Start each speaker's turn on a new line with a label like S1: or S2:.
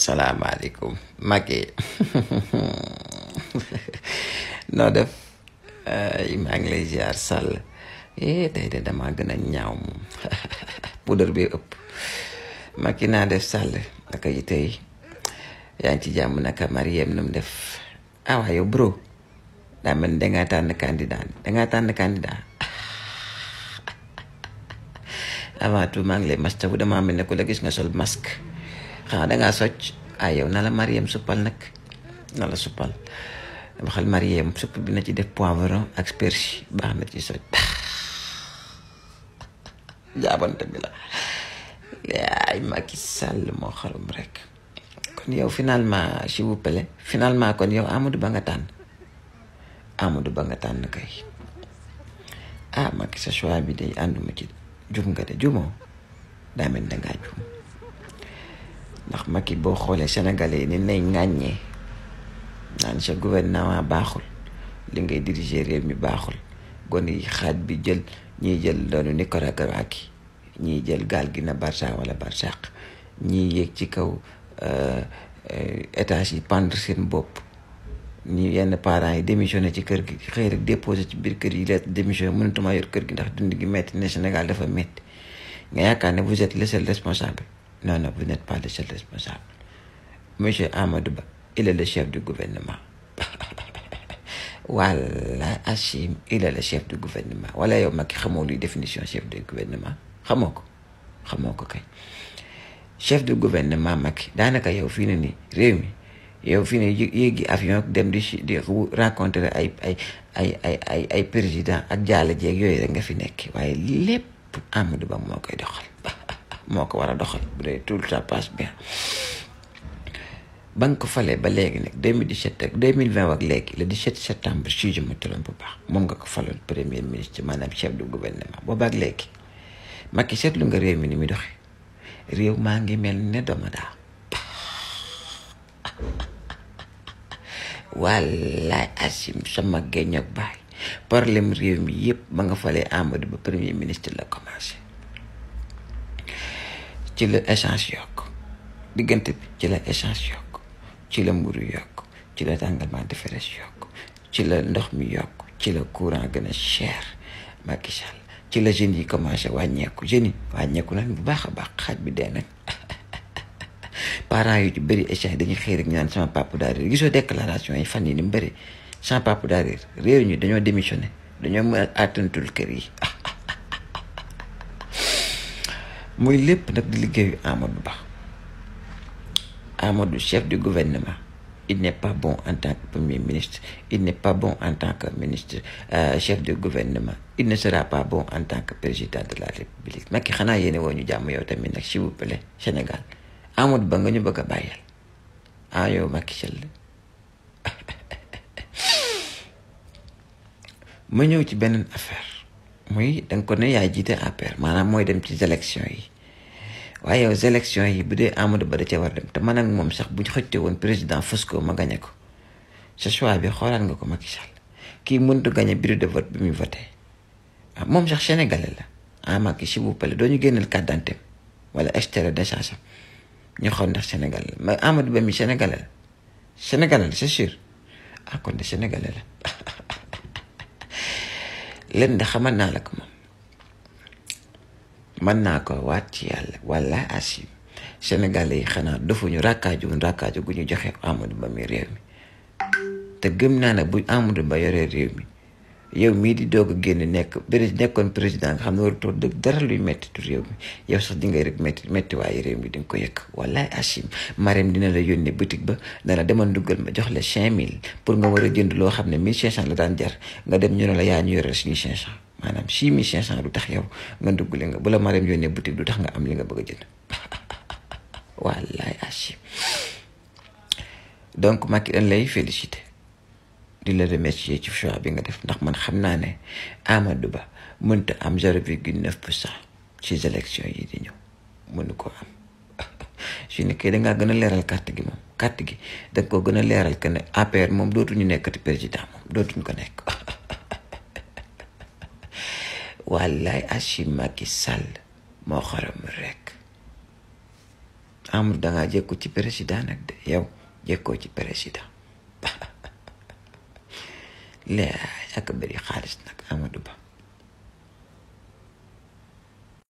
S1: salaamaaleykum Macky noo def maa ngi lay ziar Sall tey de damaa gën a ñaaw moom poudre bi ëpp Macky naa def Sall naka yi tey yaa ngi ci jàmm naka Mariem nu mu def waaw yow bro daa mel ni dangaa tànn candidat avant tout maa ngi lay mastawu damaa mel ne ku la gis nga sol masque xanaa dangaa socc yow na la Mariem suppal nag na la suppal dama xal Mariem supp bi na ci def poivron ak persil baax na ci socc jaabante bi la yaay Macky Sall moo xarum rek kon yow finalement s'il vous plaît finalement kon yow Amadou Ba nga tànn kay Macky sa choix bi day ànduma ci jum nga de jumoo daa mel dangaa jum ndax Macky boo xoolee sénégalais yi ni nay ŋàññee naan sa gouvernement baaxul li ngay diriger réew mi baaxul gone yi xaaj bi jël ñiy jël doonu Nicaragua ki ñiy jël gaal gi na Barça wala Barsaq ñiy yéeg ci kaw étage yi pendre seen bopp ñi yenn parents yi démissionné ci kër gi xëy rek déposé ci biir kër yi lettre démission mënatuma yor kër gi ndax dund gi metti ne Sénégal dafa metti nga yaakaar ne vous êtes le seul responsable non vous n'êtes pas le seul responsable monsieur Amadou Ba il est le chef du gouvernement wala Achim il est le chef du gouvernement wala yow Macky xamoo luy définition chef du gouvernement xamoo ko kay chef du gouvernement Macky daanaka yow fii ne nii réew mi yow fii ne yéegi avion dem di rencontrer ay président ak jaale jeeg yooyu rek nga fi nekk waaye lépp Amadou Ba moo koy doxal moo ko war a doxal bu dee tout ça passe bien ba nga ko falee ba léegi nag 2017 ak 2020 ak léegi le 17 septembre si je me trompe pas moom nga ko faloon premier ministre maanaam chef du gouvernement booba ak léegi Macky seetlu nga réew mi ni muy doxee réew maa ngi mel ne domadaa wallaay Asim sama géñ ak baay problème réew mi yëpp ba nga falee Amadou Ba premier ministre la commencé ci la essence yokk diggante bi ci la essence yokk ci la mburu yokk ci la tàngalement de fraise yokk ci la ndox mi yokk ci la courant gën a cher Macky Sall ci la jeunes yi commencé wàññeeku nañ bu baax a baax xaaj bi dee nañ parents yu ci bëri échange dañuy xëy rek ñu naan sama papa daa réer gisoo déclaration yi fan yi ni mu bëri sama papa daa réer ñu dañoo démissionné dañoo mën a àttantul kër yi muy lépp nag di liggéeyu Amadou Ba Amadou chef du gouvernement il n'est pas bon en tant que premier ministre il n'est pas bon en tant que ministre chef de gouvernement il ne sera pas bon en tant que président de la République Macky xanaa yéene woo ñu jàmm yow tamit nag s'il vous plaît Sénégal Amadou Ba nga ñu bëgg a bàyyal yow Macky Sall ma ñëw ci beneen affaire muy danga ko ne yaay jiite APR maanaam mooy dem ci élection yi waaye yow élection yi bu dee Amadou Ba da ca war dem te man ak moom sax bu ñu xëccee woon président Fosco ma gañe ko sa choix bi xoolaat nga ko Macky Sall kii mënut gañe bureau de vote bi muy voté moom sax sénégalais la Macky s'il vous plaît doo ñu génneel carte d'identité wala extrait de naissance ñu xool ndax sénégalais la mais Amadou Ba mi sénégalais la c'est sûr kon de sénégalais la leen de xamal naa la ko moom mën naa ko waat ci yàlla wala Asim sénégalais yi xanaa defuñu rakkaaju gu ñu joxe Amadou Ba mi réew mi te gëm naa ne bu Amadou Ba yoree réew mi yow mii di doog a génn nekkoon président nga xam ne warutoo dëgg dara luy mettitu réew mi yow sax di ngay rek metti waaye réew mi di nga ko yëkk wallaay Asim Marème dina la yónnee boutique ba ne la demal duggal ma jox la 5000 pour nga war a jënd loo xam ne 1500 la daan jar nga dem ñu ne la yaa ñu yoreel suñu 500 maanaam 6500 du tax yow nga dugg li nga bu la Marème yónnee boutique du tax nga am li nga bëgg a jënd wallaay Asim donc Macky dañ lay félicité di la remercier ci choix bi nga def ndax man xam naa ne Amadou Ba mënta am 0,9% ci élection yi di ñëw mënu ko am su nekkee dangaa gën a leeral carte gi danga ko gën a leeral que ne APR moom dootuñu nekkati président moom dootuñu ko nekk wallaay Asim Macky Sall moo xorom rek Amadou dangaa jekku ci président nag de yow jekkoo ci président laa ak bëri xaalis nag Amadou Ba